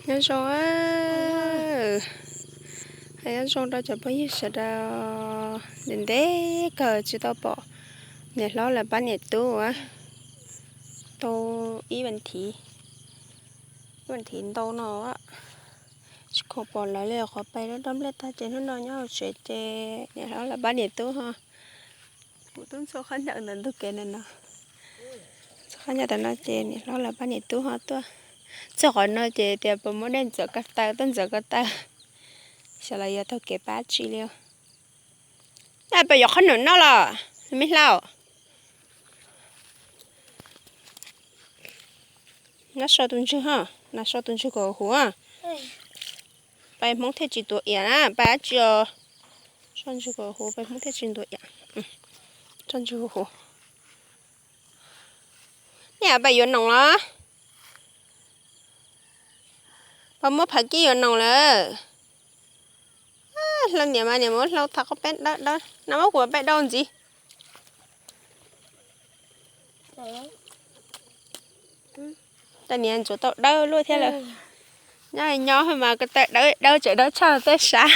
Nyob zoo, hais nyob zoo rau cov phooj ywg sawv daws. Ntev ntev kawg tsis tau pom niam hlob lawv pab niam tub ua tau ib vas thiv, ib vas thiv ntau no. Tsis khoom pom lawv li, qhov pais dob nplej tag ces hnub no nyob hauv tsev ces niam hlob lawv pab niam tub ho kuv tub ntxhua qhob ncaws ntawm ntug kev ntawm no. Ntxhua qhob ncaws ntawm no ces niam hlob lawv pab niam tub ho tuaj. Txog qhov no ces tias puas muaj dej ntxuav ko taw, tuaj ntxuav ko taw, xyov los yuav taug kev pab tsi li. Peb yuav qhob noom noj los me hlau. Nab so tus ntswg ho, nab so tus ntswg kom huv. Pais Hmoob thiaj tsis tuav iam na, pais dab tsi os. So ntswg kom huv, pais Hmoob thiaj tsis tuav iam. So ntswg huv huv. Nej pais yuav noom los? Pais muab phav kib yuav noom lawm. Hlau niam mas niam muab hlau thav qab peb dawb dawb, nag hmo kuv peb dau ntxiv. Tej niag ntxuav tau dawb luaj thiab lawm. Nyob nyob mas ko taw dawb dawb tseem dawb tshaj tej sab.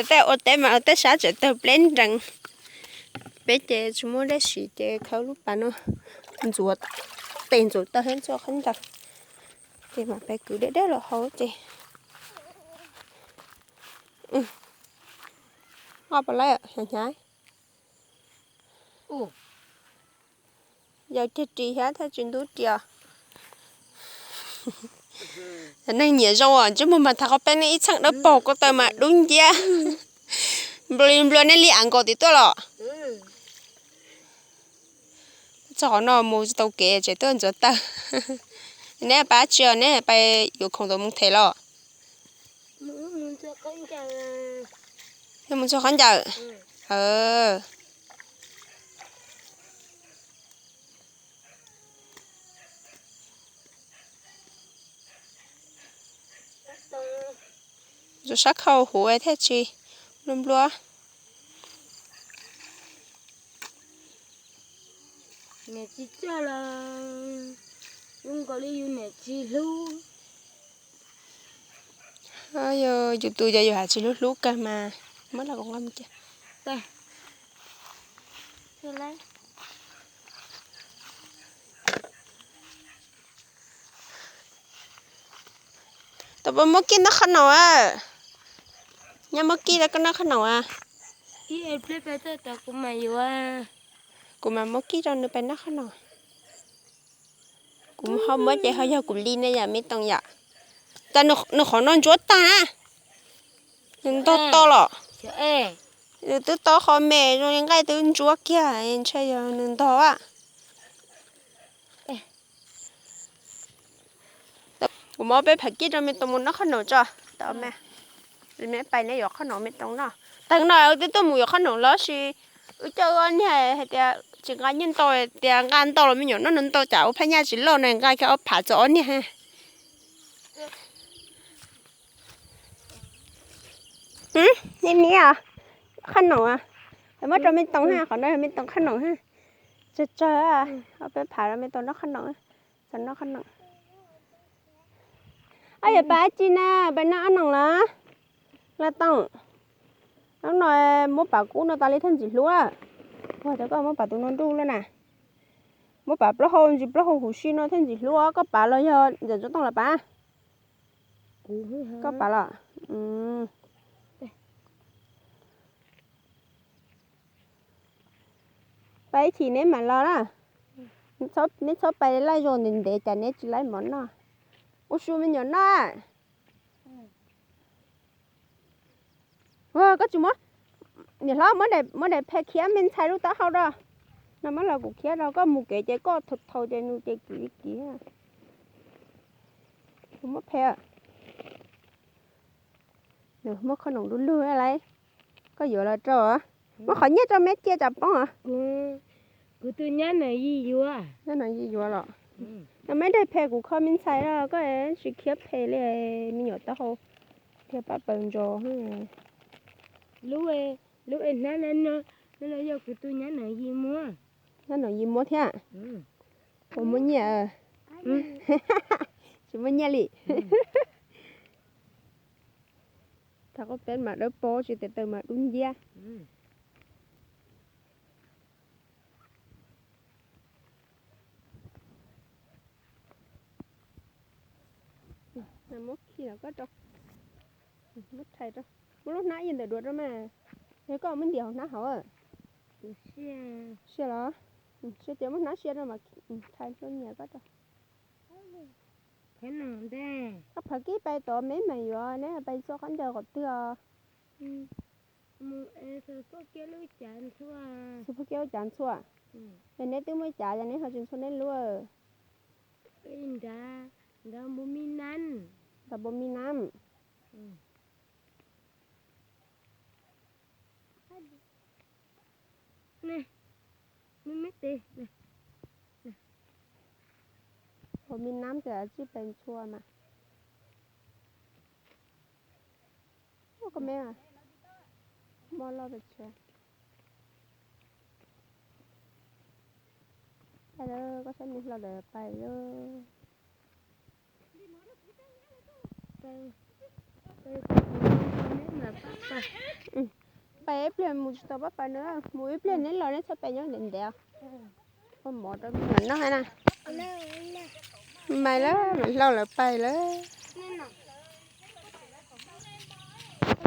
Tej ua teb mas ua tej sab tseem tawg pleb nrees. Peb ces tsis muaj dej siv ces khawb lub pas no ntxuav tes ntxuav taw thiab ntxhua qhob ncaws. Ces mam pais kwv deb deb los hauv ces. Ob peb laib hnyav hnyav. Yog tiag ris thiab thiaj tsis ntub ris. Cov neeg nyiam zoo os, ntsej muag mas thav qhov peb ne, ib txheej dawb paug, ko taw mas dub nciab. Nplua nplua, nej li av nkaus tim tuaj los? Txog qhov no mus tsis tau kev tseem tuaj ntxuav taw. Neb pab tsi os, neb pais yuav khoom tau mus them los? Mus txog qhob ncaws. Ntxuav sab khau huv thiaj tsis nplua nplua. Niam tsis coj los zoo nkaus li yus niam tsis hlub. Yus tus yog yus hais tsis hlub hlub kawg mas muab los kuv nqa mus cia. Tau puas muab kib noj qhob noom? Nyob muab kib rau koj noj qhob noom a. Kuv mam muab kib rau nws pais noj qhob noom. Kuv ho muab ces ho yog kuv li ne yom me toom yom. Cas nws qhov no ntsuab tag na. Nws ntog to los. Nws twb tau qhov me zoo li nqaij twb ntsuab kiag, ntshe yog nws ntog a. Kuv muab peb phav kib rau me toom mus noj qhob noom tso. Tau me, me pais neb yuav qhob noom me toom noj. Tag no wb twb tuaj mus yuav qhob noom los sis wb coj wb ob niag hais tias tsis nqa nyiaj ntau, tias nqa ntau los me nyuam noj ntau cas ua phaj nyaj tsis loj no nqa kiag ob phav txog ob niag. Niam niam, qhob noom, muab rau me toom ha, qhov no yog me toom qhob noom ha. Tsawg tsawg, ob peb phav rau me toom noj qhob noom, txog noj qhob noom. Ob yog pais dab tsi na, pais noj qhob noom los? Los toom, hnub no muab pav kub no tas li thiaj ntxim hlub. Ua cas koj muab pav tus no nruj lawm na? Muab pav plaub hau ntsis plaub hau huv si no thiaj ntxim hlub. Koj pav los yog ntxawm Ntxoov Tooj los pav? Koj pav los? Pais ib chim neb mam los na. Neb txhob pais laij zog ntev ntev cas neb tsis laij mov noj. Ua su me nyuam noj. Koj tsis muab, niam hlob, muab daim phe khiab me ntxhais lub taub hau rau. No muab los kuv khiab rau, koj mus kev ces koj thau thau ces nws ces kiv li kiv. Kuv muab phe, muab qhob noom du lug lawm. Koj yuav los rau, muab qhov nyiaj rau me cia tsam poob os. Kuv tus nyab Noom Yis yuav. Nyab Noom Yis yuav los? No me daim phe kuv kho me ntxhais no koj tsis khiab phe li, me nyuam taub hau thiab pab paws ntsos. Lub, lub hnab no, no yog kuv tus nyab Noom Yis muab. Nyab Noom Yis muab thiab? Puas muaj nyiaj? Tsis muaj nyiaj li. Thaum qub peb mas dawb paug, tsis tes taw mas dub nciab. Muab khi los koj rau, muab rhais rau. Muab lub hnab ib ntawm dua rau mas. Yog koj muab ntim hauv hnab hauv. Sia los? Sia ces muab hnab sia rau mas rhais rau nyias koj rau. Koj phav kib pais tod me mas yuav neb pais txua qhov ncauj qhov twg os? Xub phuj kiab lub cav ntxhua. Yog neb twb muaj cav yog neb ho tsis ntxhua neb lub. Nrad, nrad npua mi nam. Nrad npua mi nam. Npua mi nam ces tsij pais ntxhua mas. Koj me, mob loj pes tsawg. Pais lawm, koj saib me hlau lawm pais lawm. Pais ib pliag mus tsis tau pab pais na, mus ib pliag neb los neb txhob pais nyob ntev ntev. Ua mov rau me nyuam noj na. Mas lawm, me hlau lawv pais lawm.